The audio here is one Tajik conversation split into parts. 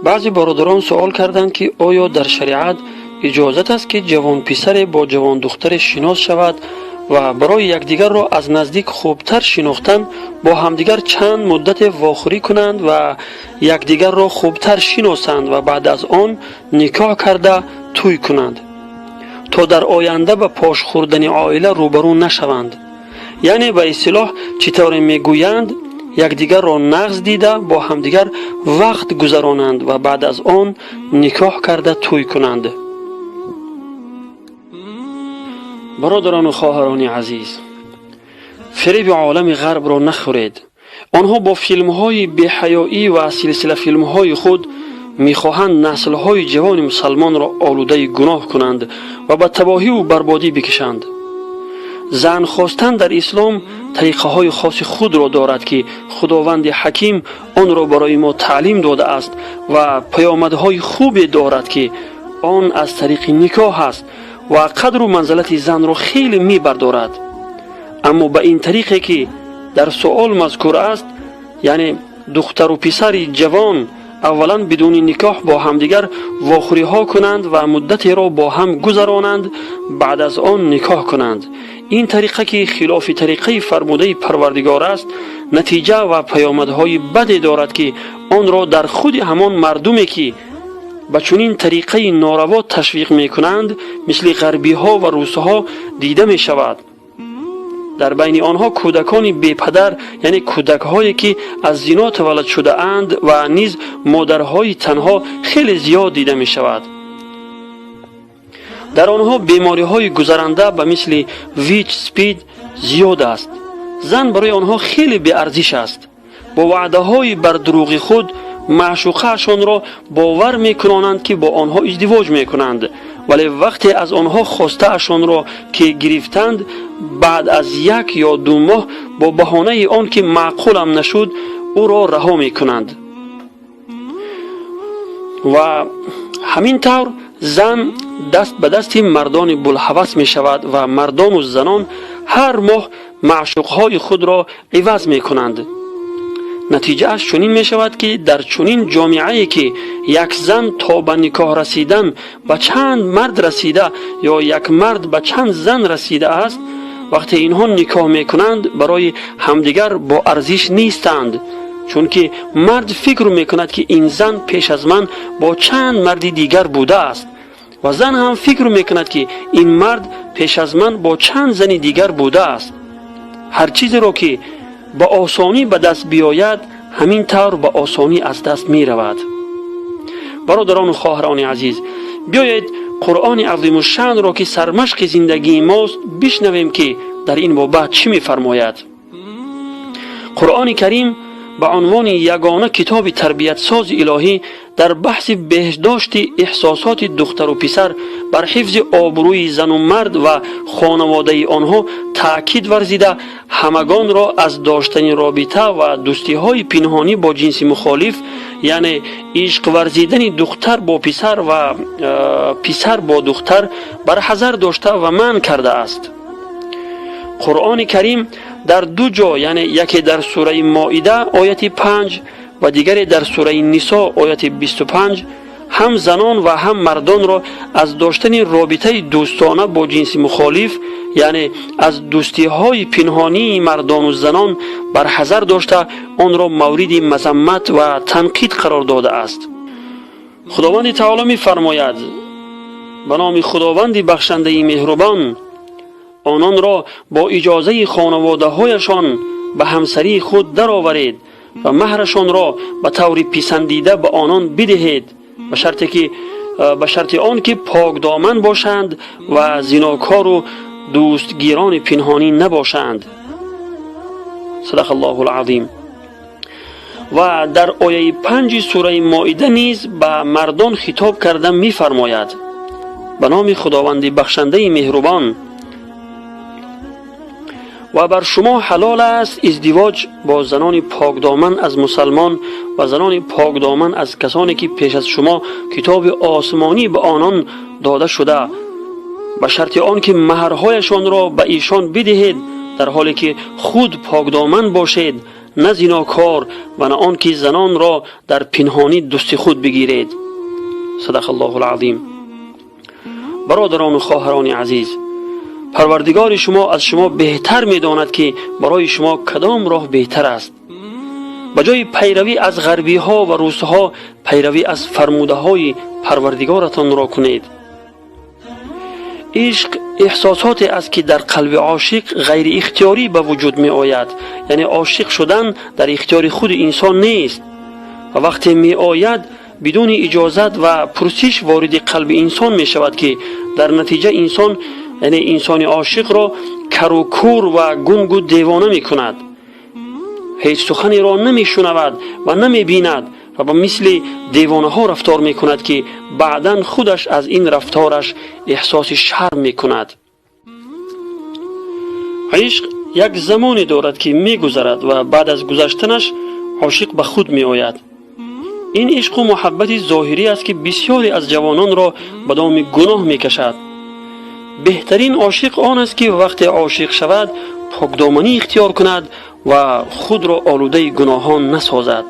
Баъзе бародарон суол карданд, ки оё дар шариат иҷозат аст, ки ҷавонписаре бо ҷавондухтаре шинос шавад ва барои якдигарро аз наздик хубтар шинохтан бо ҳамдигар чанд муддате вохӯрӣ кунанд ва якдигарро хубтар шиносанд ва баъд аз он никоҳ карда тӯй кунанд, то дар оянда ба пош хӯрдани оила рӯбарӯ нашаванд. Яъне ба истилоҳ чӣ тавре мегӯянд, якдигарро нағз дида бо ҳамдигар вақт гузаронанд ва баъд аз он никоҳ карда тӯй кунанд. Бародарону хоҳарони азиз, фиреби олами ғарбро нахӯред. Онҳо бо филмҳои беҳаёӣ ва силсилафилмҳои худ мехоҳанд наслҳои ҷавони мусалмонро олудаи гуноҳ кунанд ва ба табоҳиву барбодӣ бикашанд. Зан хостан дар ислом тариқаҳои хоси худро дорад, ки худованди ҳаким онро барои мо таълим додааст ва паёмадҳои хубе дорад, ки он аз тариқи никоҳ аст ва қадру манзалати занро хеле мебардорад. Аммо ба ин тариқе, ки дар суол мазкур аст, яъне духтару писари ҷавон аввалан бидуни никоҳ бо ҳамдигар вохӯриҳо кунанд ва муддатеро бо ҳам гузаронанд, баъд аз он никоҳ кунанд, ин тариқа, ки хилофи тариқаи фармудаи Парвардигор аст, натиҷа ва паёмадҳои баде дорад, ки онро дар худи ҳамон мардуме, ки ба чунин тариқаи нораво ташвиқ мекунанд, мисли ғарбиҳо ва русҳо, дида мешавад. Дар байни онҳо кӯдакони бепадар, яъне кӯдакҳое, ки аз зино таваллуд шудаанд, ва низ модарҳои танҳо хеле зиёд дида мешавад. Дар онҳо бемориҳои гузаранда ба мисли ВИЧ, СПИД зиёд аст. Зан барои онҳо хеле беарзиш аст. Бо ваъдаҳои бардурӯғи худ маъшуқаашонро бовар мекунонанд, ки бо онҳо издивоҷ мекунанд, вале вақте аз онҳо хостаашонро ки гирифтанд, баъд аз як ё 2 моҳ бо баҳонаи он ки маъқулам нашуд, ӯро раҳо мекунанд. Ва ҳамин тавр зан даст ба дасти мардони булҳавас мешавад ва мардону занон ҳар моҳ маъшуқҳои худро иваз мекунанд. Натиҷааш чунин мешавад, ки дар чунин ҷомеае, ки як зан то ба никоҳ расидан ба чанд мард расида ё як мард ба чанд зан расидааст, вақте инҳо никоҳ мекунанд, барои ҳамдигар бо арзиш нестанд, чунки мард фикр мекунад, ки ин зан пеш аз ман бо чанд марди дигар будааст, ва зан ҳам фикр мекунад, ки ин мард пеш аз ман бо чанд зани дигар будааст. Ҳар чизеро, ки ба осонӣ ба даст биёяд, ҳамин тавр ба осонӣ аз даст меравад. Бародарону хоҳарони азиз, биёед Қуръони азимушшаънро, ки сармашқи зиндагии мост, бишнавем, ки дар ин бобат чӣ мефармояд. Қуръони Карим ба унвони ягона китоби тарбиятсози илоҳӣ дар баҳси беҳдошти эҳсосоти духтару писар, бар ҳифзи обрӯи зану мард ва хонаводаи онҳо таъкид варзида, ҳамагонро аз доштани робита ва дӯстиҳои пинҳонӣ бо ҷинси мухолиф, яъне ишқ варзидани духтар бо писар ва писар бо духтар, барҳазар дошта ва манъ кардааст. Қуръони Карим дар ду ҷо, яъне яке дар сураи Моида, ояти 5, ва дигаре дар сураи Нисо, ояти 25, ҳам занон ва ҳам мардонро аз доштани робитаи дӯстона бо ҷинси мухолиф, яъне аз дӯстиҳои пинҳонии мардону занон барҳазар дошта, онро мавриди мазаммат ва танқид қарор додааст. Худованди Таоло мефармояд: ба номи Худованди бахшандаи меҳрубон. Ононро бо иҷозаи хонаводаҳояшон ба ҳамсарии худ дароваред ва маҳрашонро ба таври писандида ба онон бидиҳед, ба шарти он ки покдоман бошанд ва зинокору дӯстгирони пинҳонӣ набошанд. Садақа Аллоҳу алазим. Ва дар ояи 5 сураи Моида низ ба мардон хитоб карда мефармояд: ба номи Худованди бахшандаи меҳрубон. Ва бар шумо ҳалол аст издивоҷ бо занони покдоман аз мусалмон ва занони покдоман аз касоне, ки пеш аз шумо китоби осмонӣ ба онон дода шуда, ба шарти он ки маҳрҳояшонро ба эшон бидиҳед, дар ҳоле ки худ покдоман бошед. на зинокор ва на он ки занонро дар пинҳонӣ дӯсти худ бигиред. Садақаллоҳул азим. Бародарону хоҳарони азиз, Парвардигори шумо аз шумо беҳтар медонад, ки барои шумо кадом роҳ беҳтар аст. Ба ҷои пайравӣ аз ғарбиҳо ва русҳо, пайравӣ аз фармудаҳои Парвардигоратонро кунед. Ишқ эҳсосоте аст, ки дар қалби ошиқ ғайриихтиёрӣ ба вуҷуд меояд, яъне ошиқ шудан дар ихтиёри худи инсон нест ва вақте меояд, бидуни иҷозат ва пурсиш вориди қалби инсон мешавад, ки дар натиҷа инсон, яъне инсони ошиқро кару кур ва гунгу девона мекунад. Ҳеҷ суханеро намешунавад ва намебинад ва ба мисли девонаҳо рафтор мекунад, ки баъдан худаш аз ин рафтораш эҳсоси шарм мекунад. Ишқ як замоне дорад, ки мегузарад ва баъд аз гузаштанаш ошиқ ба худ меояд. Ин ишқу муҳаббати зоҳирӣ аст, ки бисёре аз ҷавононро ба доми гуноҳ мекашад. Беҳтарин ошиқ он аст, ки вақте ошиқ шавад, покдоманӣ ихтиёр кунад ва худро олудаи гуноҳон насозад.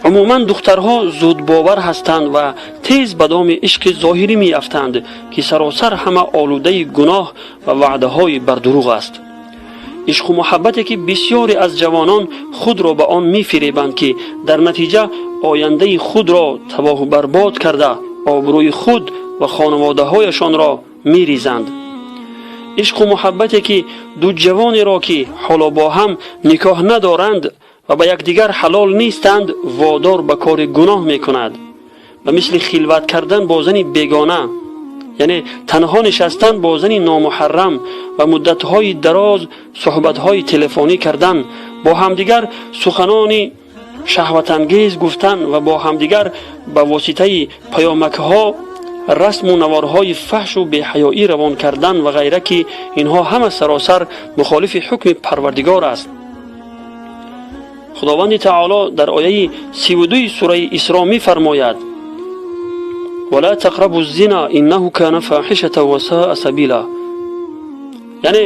Умуман, духтарҳо зудбовар ҳастанд ва тез ба доми ишқи зоҳирӣ меафтанд, ки саросар ҳама олудаи гуноҳ ва ваъдаҳои бардурӯғ аст. Ишқу муҳаббате, ки бисёре аз ҷавонон худро ба он мефиребанд, ки дар натиҷа ояндаи худро табоҳу барбод карда, обрӯи худ ва хонаводаҳояшонро меризанд. Ишқу муҳаббате, ки ду ҷавонеро, ки ҳоло бо ҳам никоҳ надоранд ва ба якдигар ҳалол нестанд, водор ба кори гуноҳ мекунад, ба мисли хилват кардан бо зани бегона, яъне танҳо нишастан бо зани номуҳаррам ва муддатҳои дароз суҳбатҳои телефонӣ кардан, бо ҳамдигар суханони шаҳватангез гуфтан ва бо ҳамдигар ба воситаи паёмакҳо расму наворҳои фаҳшу беҳаёӣ равон кардан ва ғайра, ки инҳо ҳама саросар мухолифи ҳукми Парвардигор аст. Худованди таоло дар ояи 32-и сураи Исро мефармояд: «Вала тақрабу зина иннаҳу кана фоҳишата ва саа сабила», яъне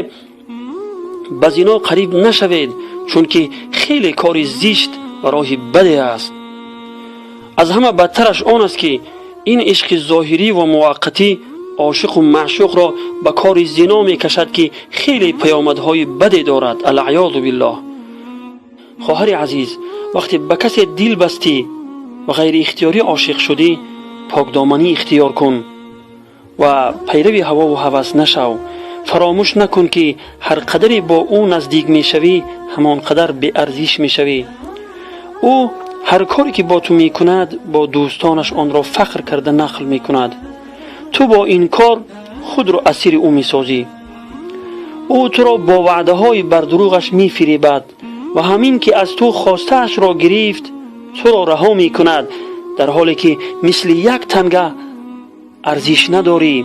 ба зино қариб нашавед, чунки хеле кори зишт ва роҳи баде аст. Аз ҳама бадтараш он аст, ки ин ишқи зоҳирӣ ва муваққатӣ ошиқу маъшуқро ба кори зино мекашад, ки хеле паёмадҳои баде дорад, алъаёзу биллоҳ. Хоҳари азиз, вақте ба касе дил бастӣ ва ғайриихтиёрӣ ошиқ шудӣ, покдоманӣ ихтиёр кун ва пайрави ҳавову ҳавас нашав. Фаромӯш накун, ки ҳар қадаре бо ӯ наздик мешавӣ, ҳамон қадар беарзиш мешавӣ. Ӯ ҳар коре ки бо ту мекунад, бо дӯстонаш онро фахр карда нақл мекунад. Ту бо ин кор худро асири ӯ месозӣ. Ӯ туро бо ваъдаҳои бардурӯғаш мефиребад ва ҳамин ки аз ту хостаашро гирифт, туро раҳо мекунад, дар ҳоле ки мисли як танга арзиш надорӣ.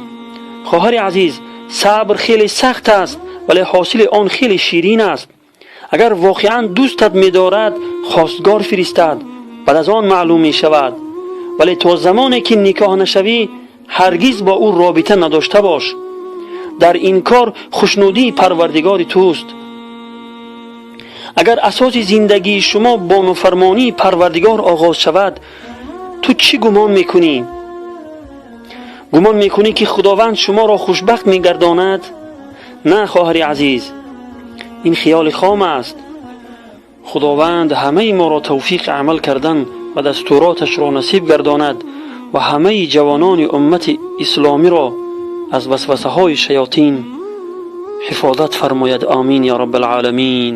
Хоҳари азиз, сабр хеле сахт аст, вале ҳосили он хеле ширин аст. Агар воқеан дӯстат медорад, хостгор фиристад, баъд аз он маълум мешавад, вале то замоне ки никоҳ нашавӣ, ҳаргиз бо ӯ робита надошта бош. Дар ин кор хушнудии Парвардигори туст. Агар асоси зиндагии шумо бо нофармонии Парвардигор оғоз шавад, ту чӣ гумон мекунӣ? Гумон мекунӣ, ки Худованд шуморо хушбахт мегардонад? На, хоҳари азиз, ин хиёли хом аст. Худованд ҳамаи моро тавфиқи амал кардан ба дастуроташро насиб гардонад ва ҳамаи ҷавонони уммати исломиро аз васвасаҳои шаётин ҳифозат фармояд. Омин, ё раббалъоламин.